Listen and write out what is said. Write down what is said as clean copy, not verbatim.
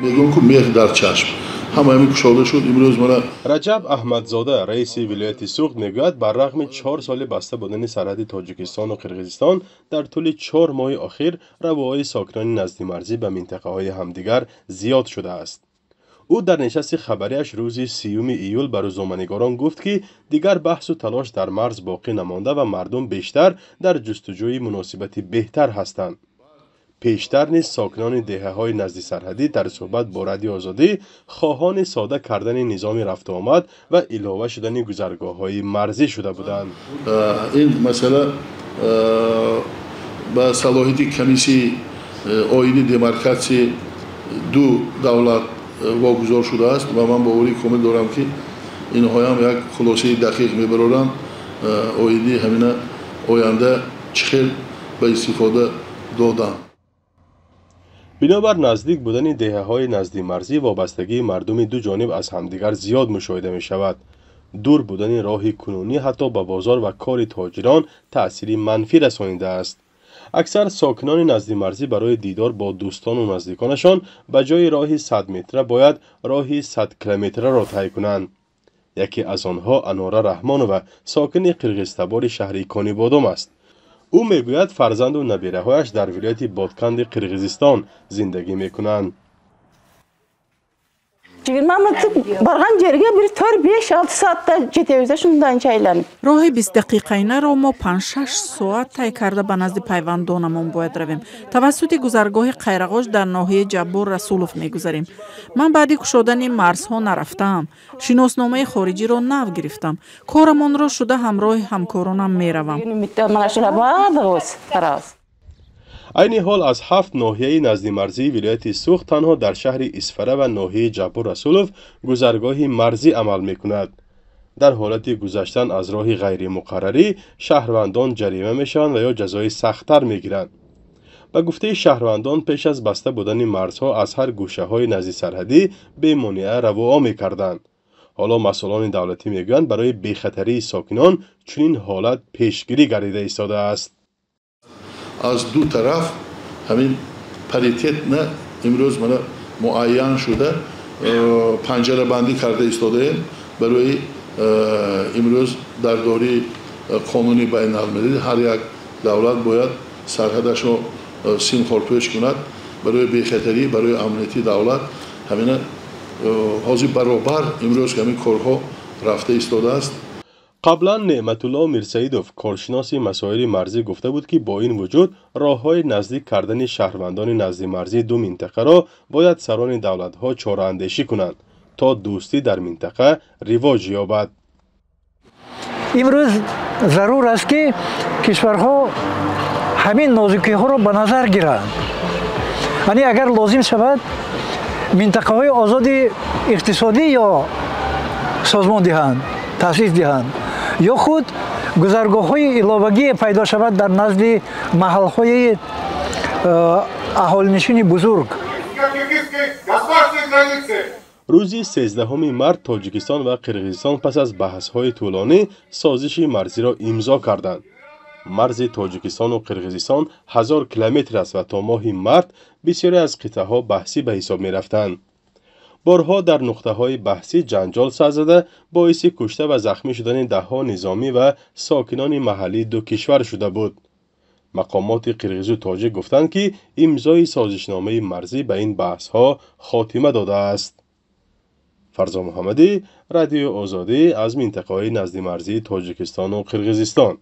Мегӯям, ку меҳр дар чашм ҳама ҳамин кушода шуд имрӯз мана. Раҷаб Аҳмадзода, раиси вилояти Суғд, мегӯяд, бар рағми 4 соли баста будани сарҳади Тоҷикистону Қирғизистон, дар тӯли 4 моҳи охир равоҳои сокинони наздимарзӣ ба минтақаҳои ҳамдигар зиёд шудааст. Ӯ дар нишасти хабарияш рӯзи 30-уми июл ба рӯзноманигорон гуфт, ки дигар баҳсу талош дар марз боқӣ намонда ва мардум бештар дар ҷустуҷӯи муносибати беҳтар ҳастанд. Пештар низ сокинони деҳаҳои наздисарҳадӣ дар суҳбат бо Радиои Озодӣ хоҳони сода кардани низоми рафтуомад ва илова шудани гузаргоҳҳои марзӣ шуда буданд. Ин масъала ба салоҳияти комиссияи оиди демаркатсияи ду давлат вогузор шудааст ва ман боварии комил дорам, ки инҳоям як хулосаи дақиқ мебароранд оиди ҳамина оянда чӣ хел ба истифода додан. Бинобар наздик будани деҳаҳои наздимарзӣ, вобастагии мардуми ду ҷониб аз ҳамдигар зиёд мушоҳида мешавад. Дур будани роҳи кунунӣ ҳатто ба бозор ва кори тоҷирон таъсири манфӣ расонидааст. Аксар сокинони наздимарзӣ барои дидор бо дӯстону наздиконашон ба ҷои роҳи 100 метра бояд роҳи 100 километраро тай кунанд. Яке аз онҳо Анора Раҳмонова, сокини қирғизтабори шаҳри Конибодом аст. Ӯ мегӯяд, фарзанду набираҳояш дар вилояти Ботканди Қирғизистон зиндагӣ мекунанд. 20 минуттук барган жерге бир 4, 5, 6 саатта жетебиз да ушунданча айланып. Роҳи 20-дақиқаинаро мо 5-6 соат тай карда ба назди пайвандонамон бояд равем. Тавассути гузаргоҳи Қайрағош дар ноҳияи Ҷаббор Расулов мегузарем. Ман баъди кушодани марзҳо нарафтаам. Шиносномаи хориҷиро нав гирифтам. Корамонро шуда ҳамроҳи ҳамкоронам меравам. Мына ушулар баардыгыбыз барабыз. Айни ҳол аз ҳафт ноҳияи наздимарзии вилояти Суғд танҳо дар шаҳри Исфара ва ноҳияи Ҷаббор Расулов гузаргоҳи марзӣ амал мекунад. Дар ҳолати гузаштан аз роҳи ғайримуқаррарӣ шаҳрвандон ҷарима мешаванд ва ё ҷазои сахттар мегиранд. Ба гуфтаи шаҳрвандон, пеш аз баста будани марзҳо аз ҳар гӯшаҳои наздисарҳадӣ бемонеа равоа мекарданд. Ҳоло масъулони давлатӣ мегӯянд, барои бехатарии сокинон чунин ҳолат пешгирӣ гардида истодааст. Аз ду тараф ҳамин паритетна имрӯз мана муайян шуда, панҷарабандӣ карда истодаем. Барои имрӯз дар дораи қонуни байналмилалӣ ҳар як давлат бояд сарҳадашро симхорпӯш кунад барои бехатарӣ, барои амнияти давлат. Ҳамина ҳозир баробар имрӯз ҳамин корҳо рафта истодааст. Қаблан Неъматулло Мирсаидов, коршиноси масоили марзӣ, гуфта буд, ки бо ин вуҷуд роҳҳои наздик кардани шаҳрвандони наздимарзии ду минтақаро бояд сарони давлатҳо чораандешӣ кунанд, то дӯстӣ дар минтақа ривоҷ ёбад. Имрӯз зарур аст, ки кишварҳо ҳамин нозукиҳоро ба назар гиранд, яъне агар лозим шавад, минтақаҳои озоди иқтисодӣ ё созмон диҳанд, таъсис диҳанд, ё худ гузаргоҳҳои иловагие пайдо шавад дар назди маҳалҳои аҳолинишини бузург. Рӯзи 13-уми март Тоҷикистон ва Қирғизистон пас аз баҳсҳои тӯлонӣ созиши марзиро имзо карданд. Марзи Тоҷикистону Қирғизистон 1000 километр аст ва то моҳи март бисёре аз қитъаҳо баҳсӣ ба ҳисоб мерафтанд. Борҳо дар нуқтаҳои баҳсӣ ҷанҷол сар зада, боиси кушта ва захмӣ шудани даҳҳо низомӣ ва сокинони маҳаллии ду кишвар шуда буд. Мақомоти қирғизу тоҷик гуфтанд, ки имзои созишномаи марзӣ ба ин баҳсҳо хотима додааст. Фарзо Муҳаммадӣ, Радиои Озодӣ, аз минтақаҳои наздимарзии Тоҷикистону Қирғизистон.